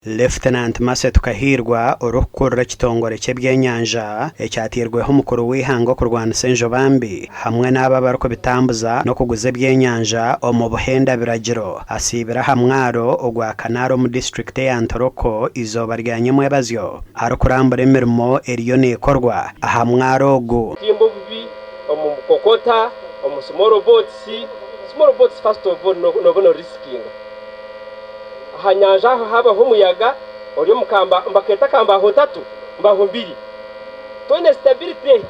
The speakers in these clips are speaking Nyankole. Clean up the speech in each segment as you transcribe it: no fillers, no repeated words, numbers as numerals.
Lieutenant Mercy Tukahirwa orikukurira ekitongore ky'ebyenyanja ekyateirweho mukuru w'eihanga okurwanisa enjoba mbi hamwe n'abo abarikubitambuza n'okuguza ebyenyanja omu buhenda biragiro asiibire aha mwaro ogwa Kanaara omu disiturikiti eya Ntoroko eizooba rya nyomwebazyo arikurambura emirimo eriyo nekorwa aha mwaro ogu. Obutimba obubi omu mukokota, omu small boats, small boats first of all nooba norisikinga. Aha nyanja aho haabaho omuyaga ori omu kamba nibakeeta akambaho ntatu, mbaho mbiri. Toine stability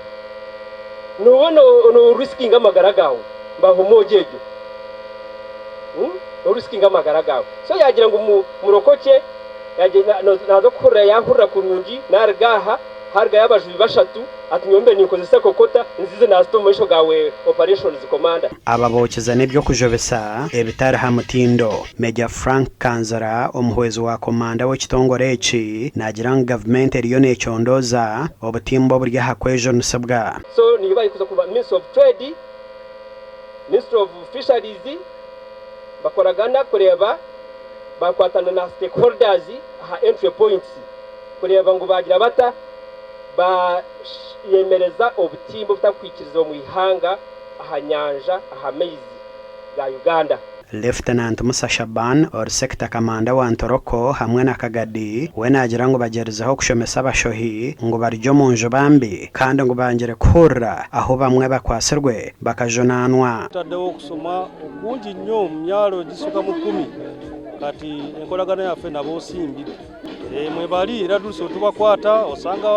nooba no riskinga amagara gaawe mbaho moja egyo. No riskinga amagara gaawe. So yaagira ngu murokokye naaza kuhurira yaahurira kurungi naaruga aha haarugayo abajubi bashatu ati nyowe mbe ninkozesa kokota nzize naazita omu maisho gaawe operations commander. Ababookiza n'eby'okujubisa ebitari ha mutindo. Major Frank Kanzira, omuhwezi wa komanda w'ekitongore eki naagira ngu gavumenti eriyo neecondooza obutimba oburi aha kwejunisibwa. So niiba arikuza kuba Ministry of Trade, Ministry of Fisheries bakoragana kureeba bakwatana na stakeholders aha entry points kureeba ngu baagira bata bayemereza obutimba obutarikwikirizibwa omu ihanga aha nyanja aha maizi ga Uganda. Lieutenant Musa Shaban ori Sector Kamanda wa Ntoroko hamwe na Kagadi we naagira ngu bagyerizeho kushomesa abashohi ngu barugye omu njuba mbi kandi ngu bangire kuhurira ahu bamwe bakwatsirwe bakajunaanwa. Tutaddeho okusoma okungi nnyo omu myaro egisuka mu kumi kati enkoragana yaffe nabo si mbi. Mwebali era tuliso tubakwata osanga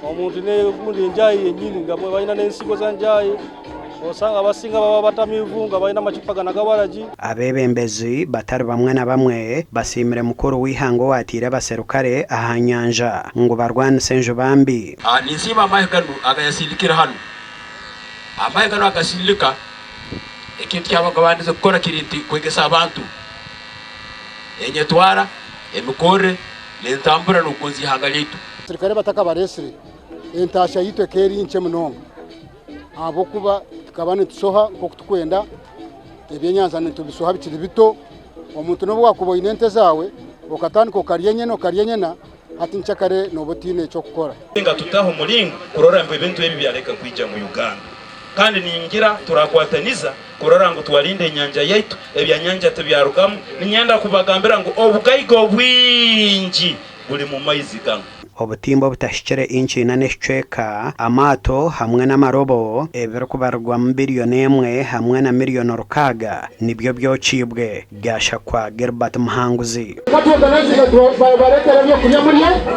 omuntu negundi enjayi yenyini nga balina n'ensigo za njayi osanga abasinga baba batamiivu nga balina amacupa gana agawaragi. Abeebembezi batari bamwe na bamwe basiimire mukuru w'eihanga owaataire abaserukare aha nyanja ngu barwanise enjuba mbi. Ninsiima amahe ganu agayasindikire hanu. Amahe ganu agasindika, ekintu kyabagabandize kukora kiri nti kwegesa abantu enyetwara, emikorre n'entambura n'okugonza ihanga lyaitu. Abasirikare batakabareetsire, entaasya yaitu ekaba eri nkye munonga ahabw'okuba tukaba nitushoha nk'oku turikwenda, ebyenyanja nitubishoha bikiri bito. Omuntu n'obu waakuba oine ente zaawe okatandika okarya enyena okarya enyena, hati nkyakare nooba otaine ky'okukora. Nga tutaho omuringo kurora ngu ebintu ebi byareka kwija mu Uganda. Kandi ningira turakwataniza kurora ngu twarinda enyanja yaitu, ebyanyanja tibyarugamu. Niinyenda kubagambira ngu obugaiga obwingi buri mu maizi ganu. Obutimba obutahikire inci ina n'ekicweka, amaato hamwe n'amarobo ebirikubarirwamu biriyoni emwe hamwe na miriyoni rukaaga nibyo byokiibwe, Gashakwa Gilbert Muhanguzi.